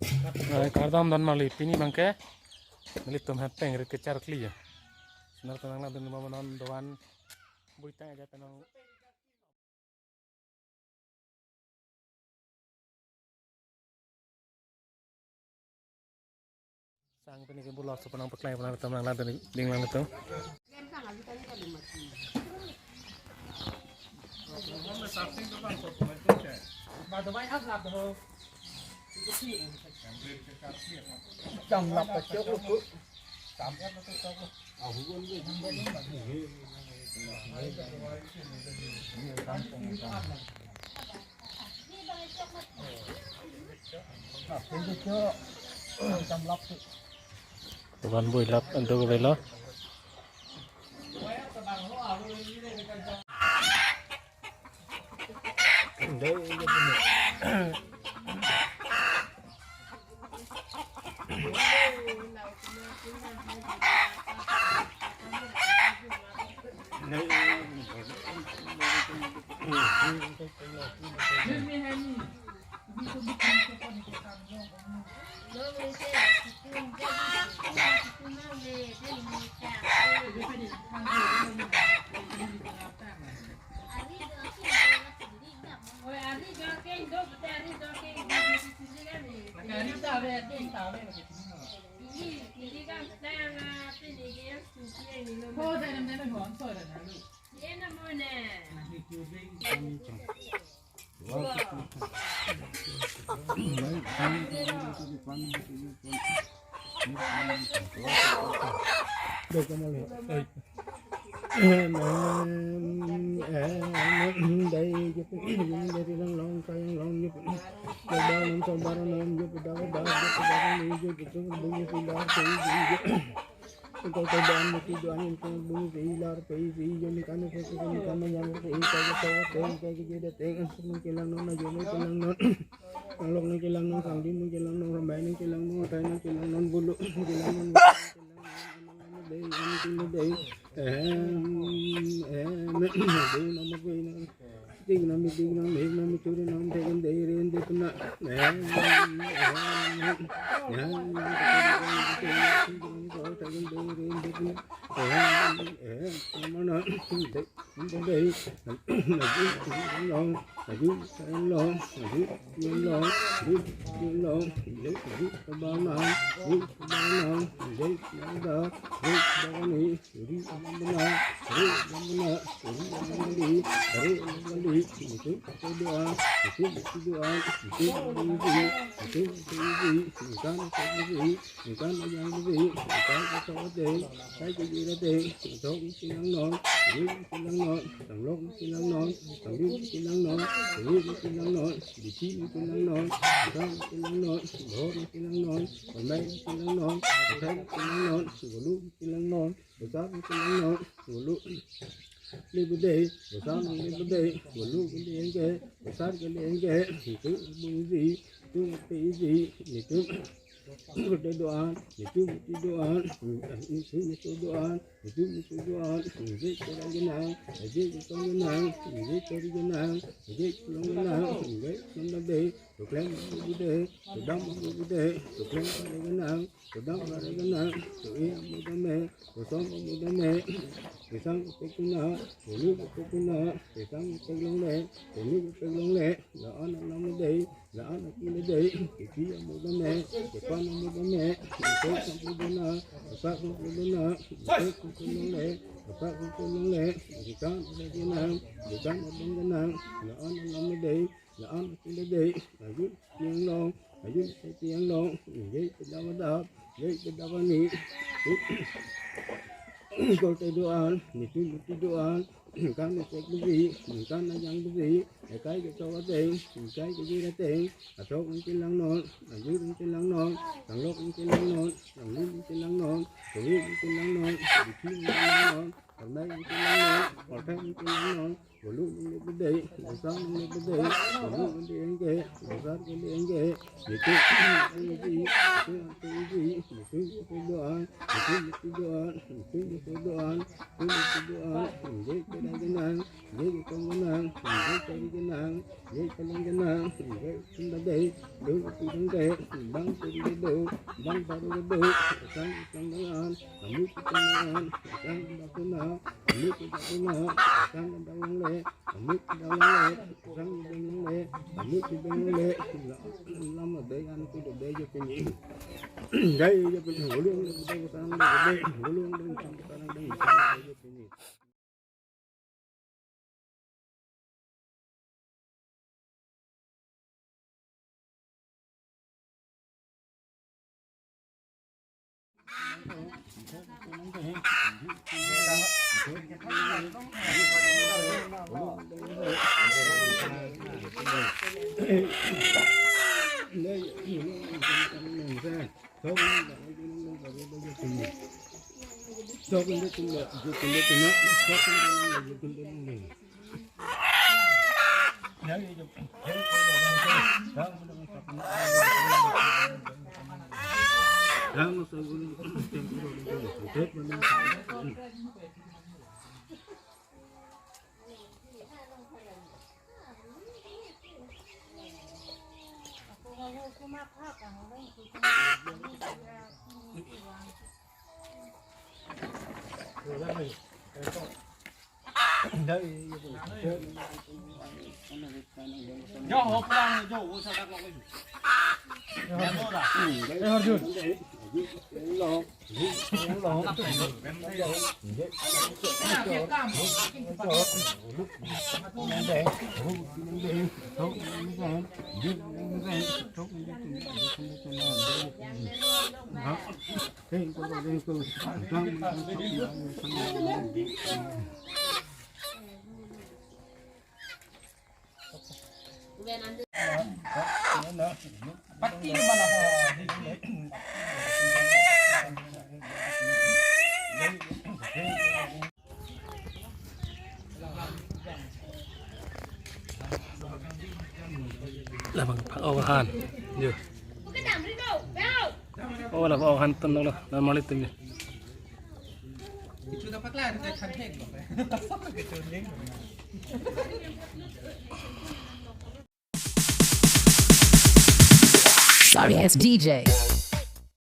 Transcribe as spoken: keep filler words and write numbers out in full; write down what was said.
Ai, kardom don mali pini bangke. Nelitum hepeng rit kecharkli ya. Nelitum nanglang dun ma non doan buitang aja tenang. Sang pini ke bulok so penang peklai penang tam nang laden ding lang tu. Van bui lap antuk velo. Dai jepin, dai lang long, kayang long jepin. Dai ba long, kayang ba long jepin, dai ba, dai ba, dai jepin, dai jepin, dai jepin. Ko ko dan mesti doan ko bung si lar pe si joni kan ko ko kan yang si ko ko ko ko ko jeda teng mungkin lang non ajo mungkin lang non. Alok nang kelang non, sangdi nang kelang non, rambai nang kelang non, atai nang kelang non, bulu nang kelang non, dei nang kelang dei. Em, em, dei nama koi nang. Dei nang, dei nang, dei nang, curi nang, dei nang, dei ren dei pena. Em, em, em, em, dei ren dei pena. Em, em, mana, dei. Dei, dei, long, aju, long, aju, long, aju, long, dei, aju, kabana, dei, kabana, dei, nada, dei, kabani, dei, kabana, dei, kabana, dei, kabana, dei, dei, kabana, dei, itu, itu doa, itu, itu doa, itu, itu, itu, itu, itu, itu, itu, Ikan ajang besi, ikan kosok ate, kai kejir ate, kosok isi lang non, kejir isi lang non, tanglok isi lang non, tanglok isi lang non, kejir isi lang non, bisi isi lang non, ikan isi lang non, bohor isi lang non, kondai isi lang non, kosok isi lang non, bolu isi lang non, besar isi lang non, bolu. Libu dei, besar nang libu dei, bolu keli engke, besar keli engke, itu bung isi, itu mati isi, itu. Kode doan, itu mati doan, itu mati doan, itu mati doan, itu kode genang, itu kode genang, itu kode genang, itu kode genang, itu kode dei, tuklem kode dei, tudam kode dei, tuklem kode genang, tudam kode genang, tu i amu dame, kosong amu dame, kesang kode kuna, konu kode kuna, kesang kode longle, konu kode longle, la an alam dei, la an akile dei, kipi amu dame, kepan amu dame, kosong kode dona, kosong kode dona, kosong kode longle, kosong kode longle, kikan kode genang, kikan kode genang, la an alam dei, la an akile dei, aju piang long, aju piang long, jai kedap kedap, jai kedap ani. Kode doan, nitu nitu doan, kan cek besi, kan ajang besi, kai kosok ate, kai kejir ate, kosok nang kelang non, aju nang kelang non, tanglok nang kelang non, tanglok nang kelang non, kejir nang kelang non, bisi nang kelang non, kondai nang kelang non, kosok nang kelang non, Bolu bolu bede, besar bolu bede, bolu bede engke, besar bede engke, itu itu itu itu itu itu itu doan, itu itu doan, itu itu doan, itu itu doan, jadi kita kenang, jadi kita kenang, jadi kita kenang, jadi kita kenang, jadi kita dei, dei kita dei, bang kita do, bang baru do, sang sang dengan, kami kita dengan, sang kita kenang, kami kita kenang, sang kita le, kami kita le, sang kita le, kami kita le, lama dei an kita dei jadi ni, dei jadi ni, ulung dei kita dei, ulung dei kita dei jadi ni. Labang phak-ok ahan. Yo. Oh, labang phak-ok ahan ton lo, normal itum yo. Sorry ass D J.